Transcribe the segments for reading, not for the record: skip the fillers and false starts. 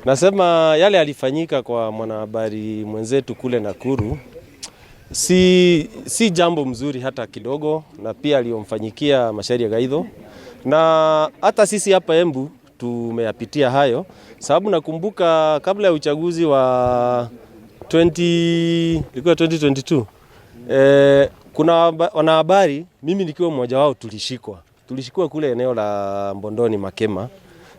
Nasema yale yalifanyika kwa mwanahabari mwenzetu kule Nakuru si jambo mzuri hata kidogo, na pia aliyomfanyikia Macharia Gaitho, na hata sisi hapa Embu tumeyapitia hayo, sababu nakumbuka kabla ya uchaguzi wa 20, ilikuwa 2022, kuna wanahabari, mimi nikiwa mmoja wao, tulishikwa kule eneo la Mbondoni Makema,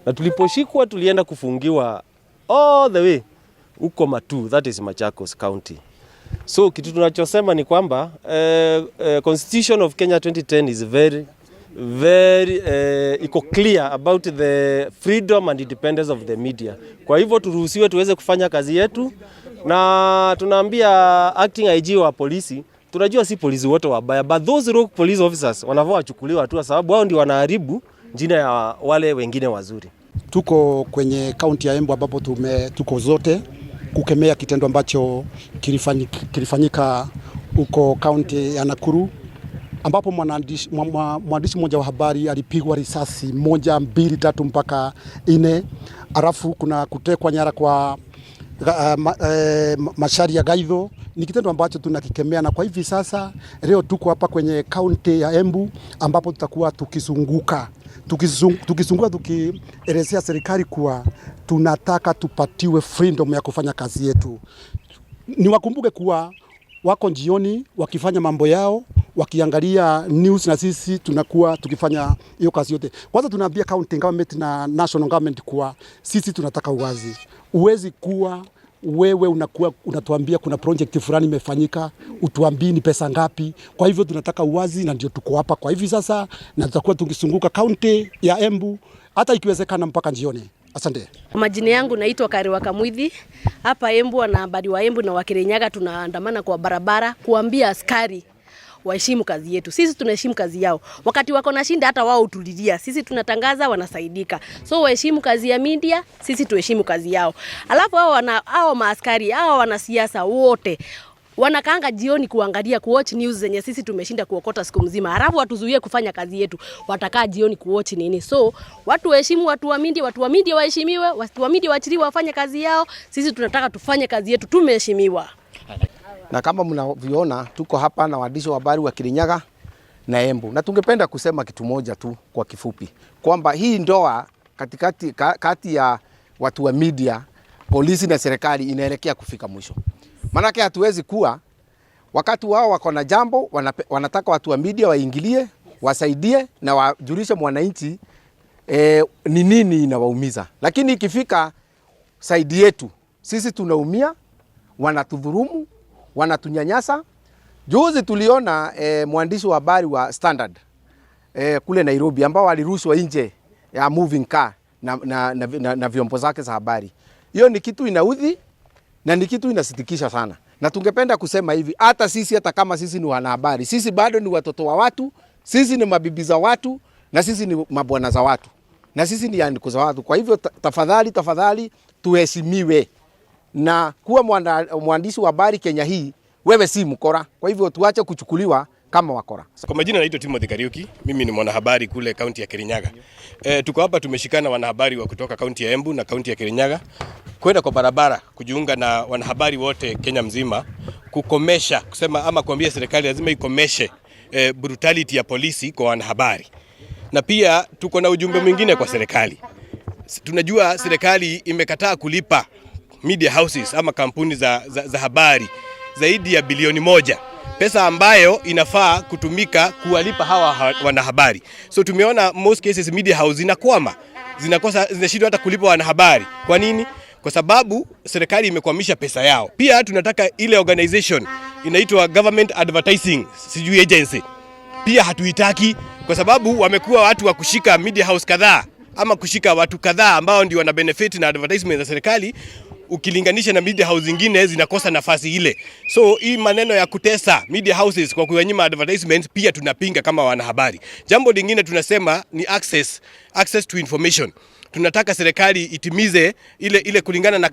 na tuliposhikwa tulienda kufungiwa all the way huko Matu, that is Machakos County. So kitu tunachosema ni kwamba Constitution of Kenya 2010 is very very iko clear about the freedom and independence of the media. Kwa hivyo turuhusiwe tuweze kufanya kazi yetu, na tunaambia acting IG wa polisi, tunajua si polisi wote wabaya, but those rogue police officers wanafaa wachukuliwe hatua, sababu wao ndio wanaharibu jina ya wale wengine wazuri. Tuko kwenye kaunti ya Embu ambapo tuko zote kukemea kitendo ambacho kilifanyika huko kaunti ya Nakuru ambapo mwandishi mmoja wa habari alipigwa risasi moja, mbili, tatu mpaka nne, alafu kuna kutekwa nyara kwa Macharia Gaitho. Ni kitendo ambacho tunakikemea, na kwa hivi sasa leo tuko hapa kwenye kaunti ya Embu ambapo tutakuwa tukizunguka tukielezea serikali kuwa tunataka tupatiwe freedom ya kufanya kazi yetu. Niwakumbuke kuwa wako jioni wakifanya mambo yao wakiangalia news na sisi tunakuwa tukifanya hiyo kazi yote. Kwanza tunaambia county government na national government kuwa sisi tunataka uwazi. Uwezi kuwa wewe unakuwa unatuambia kuna project fulani imefanyika, utuambii ni pesa ngapi. Kwa hivyo tunataka uwazi, na ndio tuko hapa kwa hivi sasa, na tutakuwa tukizunguka kaunti ya Embu hata ikiwezekana mpaka jioni. Asante. Majina yangu naitwa Kariwa Kamwithi. Hapa Embu, wanahabari wa Embu na wa Kirinyaga tunaandamana kwa barabara kuambia askari waheshimu kazi yetu. Sisi tunaheshimu kazi yao. Wakati wako na shinda hata wao hutulilia. Sisi tunatangaza, wanasaidika. So waheshimu kazi ya media, sisi tuheshimu kazi yao. Alafu hao maaskari, hao wanasiasa wote wanakaanga jioni kuangalia, kuwatch news zenye sisi tumeshinda kuokota siku mzima, halafu watuzuie kufanya kazi yetu. Watakaa jioni kuwatch nini? So watu waheshimu watu wa media, watu wa media waheshimiwe, watu wa media waachiliwe wafanye kazi yao. Sisi tunataka tufanye kazi yetu, tumeheshimiwa. Na kama mnavyoona tuko hapa na waandishi wa habari wa Kirinyaga na Embu, na tungependa kusema kitu moja tu kwa kifupi kwamba hii ndoa katikati kati ya watu wa media, polisi na serikali inaelekea kufika mwisho. Manake hatuwezi kuwa wakati wao wako na jambo wanataka watu wa media waingilie, wasaidie na wajulishe mwananchi ni nini inawaumiza, lakini ikifika side yetu sisi tunaumia, wanatudhurumu, wanatunyanyasa. Juzi tuliona mwandishi wa habari wa Standard kule Nairobi ambao alirushwa nje ya moving car na vyombo zake za habari. Hiyo ni kitu inaudhi na ni kitu inasitikisha sana, na tungependa kusema hivi, hata sisi, hata kama sisi ni wanahabari, sisi bado ni watoto wa watu, sisi ni mabibi za watu, na sisi ni mabwana za watu, na sisi ni andiko za watu. Kwa hivyo tafadhali, tafadhali tuheshimiwe na kuwa mwandishi wa habari Kenya hii, wewe si mkora. Kwa hivyo tuache kuchukuliwa kama wakora. Kwa majina naitwa Timothy Kariuki, mimi ni mwanahabari kule kaunti ya Kirinyaga. Tuko hapa tumeshikana wanahabari wa kutoka kaunti ya Embu na kaunti ya Kirinyaga kwenda kwa barabara kujiunga na wanahabari wote Kenya mzima kukomesha, kusema ama kuambia serikali lazima ikomeshe brutality ya polisi kwa wanahabari. Na pia tuko na ujumbe mwingine kwa serikali. Tunajua serikali imekataa kulipa media houses ama kampuni za habari zaidi ya bilioni 1, pesa ambayo inafaa kutumika kuwalipa hawa wanahabari. So tumeona most cases media house zinakwama, zinakosa, zinashindwa hata kulipa wanahabari. Kwa nini? Kwa sababu serikali imekwamisha pesa yao. Pia tunataka ile organization inaitwa Government Advertising sijui agency, pia hatuitaki kwa sababu wamekuwa watu wa kushika media house kadhaa ama kushika watu kadhaa ambao ndio wana benefit na advertisement za serikali ukilinganisha na media house zingine zinakosa nafasi ile. So hii maneno ya kutesa media houses kwa kuwanyima advertisement pia tunapinga kama wanahabari. Jambo lingine tunasema ni access to information. Tunataka serikali itimize ile ile kulingana na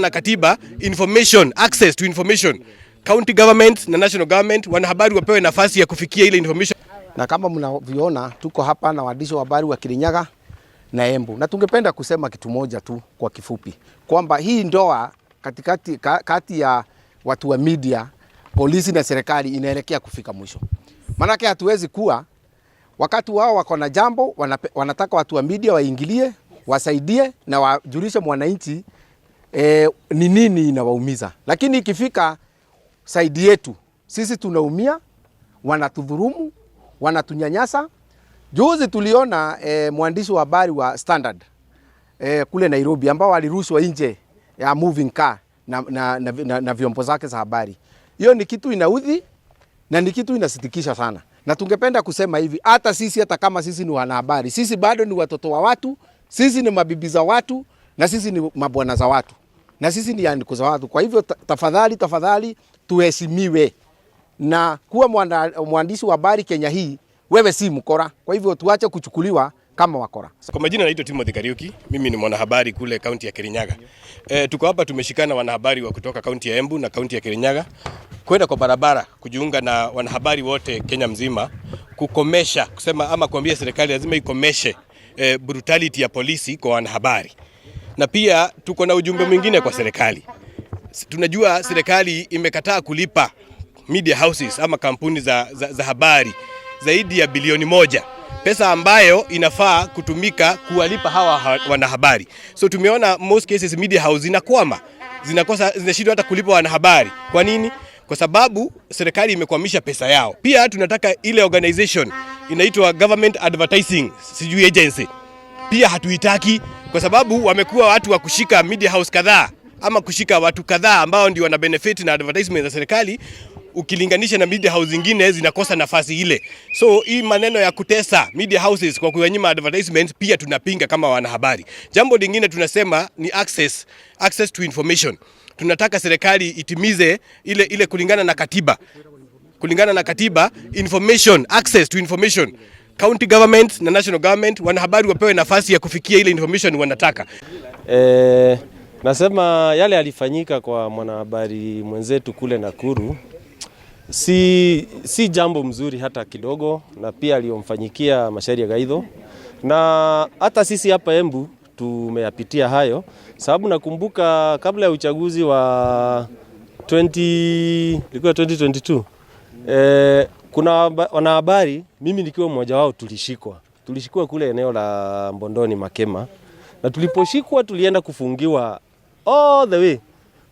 katiba, information, access to information. County government na national government, wanahabari wapewe nafasi ya kufikia ile information. Na kama mnavyoona tuko hapa na waandishi wa habari wa Kirinyaga na Embu, na tungependa kusema kitu moja tu kwa kifupi kwamba hii ndoa katikati kati ya watu wa media, polisi na serikali inaelekea kufika mwisho. Maanake hatuwezi kuwa wakati wao wako na jambo wanataka watu wa media waingilie, wasaidie na wajulishe mwananchi ni nini inawaumiza, lakini ikifika side yetu sisi tunaumia, wanatudhurumu, wanatunyanyasa. Juzi tuliona mwandishi wa habari wa Standard kule Nairobi ambao walirushwa nje ya moving car na vyombo zake za habari. Hiyo ni kitu inaudhi na ni kitu inasitikisha sana, na tungependa kusema hivi, hata sisi, hata kama sisi ni wanahabari, sisi bado ni watoto wa watu, sisi ni mabibi za watu, na sisi ni mabwana za watu, na sisi ni andiko za watu. Kwa hivyo tafadhali, tafadhali tuheshimiwe na kuwa mwandishi wa habari Kenya hii, wewe si mkora. Kwa hivyo tuache kuchukuliwa kama wakora. Kwa majina naitwa Timothy Kariuki, mimi ni mwanahabari kule kaunti ya Kirinyaga. Tuko hapa tumeshikana wanahabari wa kutoka kaunti ya Embu na kaunti ya Kirinyaga kwenda kwa barabara kujiunga na wanahabari wote Kenya mzima kukomesha, kusema ama kuambia serikali lazima ikomeshe brutality ya polisi kwa wanahabari. Na pia tuko na ujumbe mwingine kwa serikali. Tunajua serikali imekataa kulipa media houses ama kampuni za habari zaidi ya bilioni 1, pesa ambayo inafaa kutumika kuwalipa hawa wanahabari. So tumeona most cases media house zinakwama, zinakosa, zinashindwa hata kulipa wanahabari. Kwa nini? Kwa sababu serikali imekwamisha pesa yao. Pia tunataka ile organization inaitwa Government Advertising sijui agency, pia hatuitaki kwa sababu wamekuwa watu wa kushika media house kadhaa ama kushika watu kadhaa ambao ndio wana benefit na advertisement za serikali, ukilinganisha na media house zingine zinakosa nafasi ile. So hii maneno ya kutesa media houses kwa kuwanyima advertisement pia tunapinga kama wanahabari. Jambo lingine tunasema ni access to information. Tunataka serikali itimize ile ile kulingana na katiba, information, access to information, county government na national government, wanahabari wapewe nafasi ya kufikia ile information wanataka. Nasema yale yalifanyika kwa mwanahabari mwenzetu kule Nakuru si jambo mzuri hata kidogo, na pia aliyomfanyikia Macharia Gaitho, na hata sisi hapa Embu tumeyapitia hayo, sababu nakumbuka kabla ya uchaguzi wa 20, ilikuwa 2022, kuna wanahabari, mimi nikiwa mmoja wao, tulishikwa kule eneo la Mbondoni Makema, na tuliposhikwa tulienda kufungiwa all the way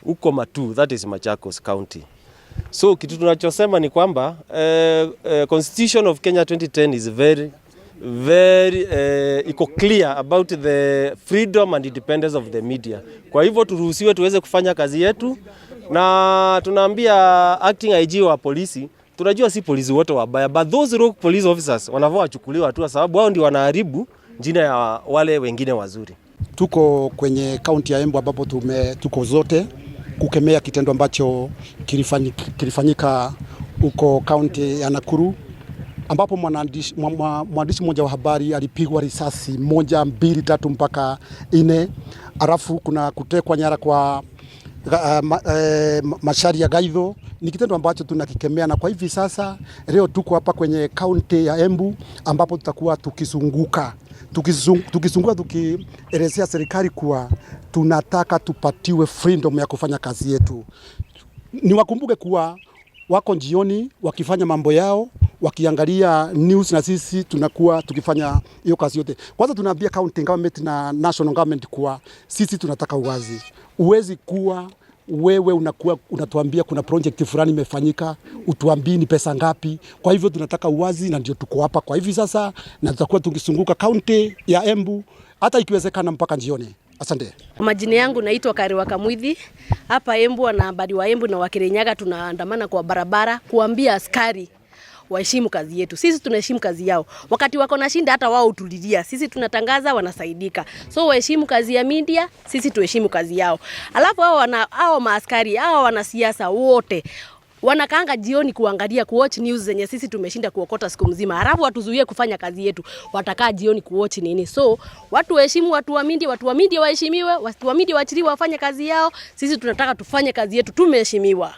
huko Matu, that is Machakos County. So kitu tunachosema ni kwamba Constitution of Kenya 2010 is very very iko clear about the freedom and independence of the media. Kwa hivyo turuhusiwe tuweze kufanya kazi yetu, na tunaambia acting IG wa polisi, tunajua si polisi wote wabaya, but those rogue police officers wanafaa wachukuliwe hatua, sababu wao ndio wanaharibu jina ya wale wengine wazuri. Tuko kwenye kaunti ya Embu ambapo tuko zote kukemea kitendo ambacho kilifanyika huko kaunti ya Nakuru ambapo mwandishi mmoja wa habari alipigwa risasi moja, mbili, tatu mpaka nne. Alafu kuna kutekwa nyara kwa Macharia Gaitho. Ni kitendo ambacho tunakikemea, na kwa hivi sasa leo tuko hapa kwenye kaunti ya Embu ambapo tutakuwa tukizunguka tukielezea serikali kuwa tunataka tupatiwe freedom ya kufanya kazi yetu. Niwakumbuke kuwa wako jioni wakifanya mambo yao, wakiangalia news na sisi tunakuwa tukifanya hiyo kazi yote. Kwanza tunaambia county government na national government kuwa sisi tunataka uwazi. Uwezi kuwa wewe unakuwa unatuambia kuna project fulani imefanyika, utuambii ni pesa ngapi. Kwa hivyo tunataka uwazi na ndio tuko hapa kwa hivi sasa, na tutakuwa tukizunguka kaunti ya Embu hata ikiwezekana mpaka jioni. Asante. Majina yangu naitwa Kariwa Kamwithi. Hapa Embu, wanahabari wa Embu na wa Kirinyaga tunaandamana kwa barabara kuambia askari waheshimu kazi yetu. Sisi tunaheshimu kazi yao. Wakati wako na shinda hata wao hutulilia. Sisi tunatangaza, wanasaidika. So waheshimu kazi ya media, sisi tuheshimu kazi yao. Alafu hao maaskari, hao wanasiasa wote wanakaanga jioni kuangalia, kuwatch news zenye sisi tumeshinda kuokota siku mzima, halafu watuzuie kufanya kazi yetu. Watakaa jioni kuwatch nini? So watu waheshimu watu wa media, watu wa media waheshimiwe, watu wa media waachiliwe wafanye kazi yao. Sisi tunataka tufanye kazi yetu, tumeheshimiwa.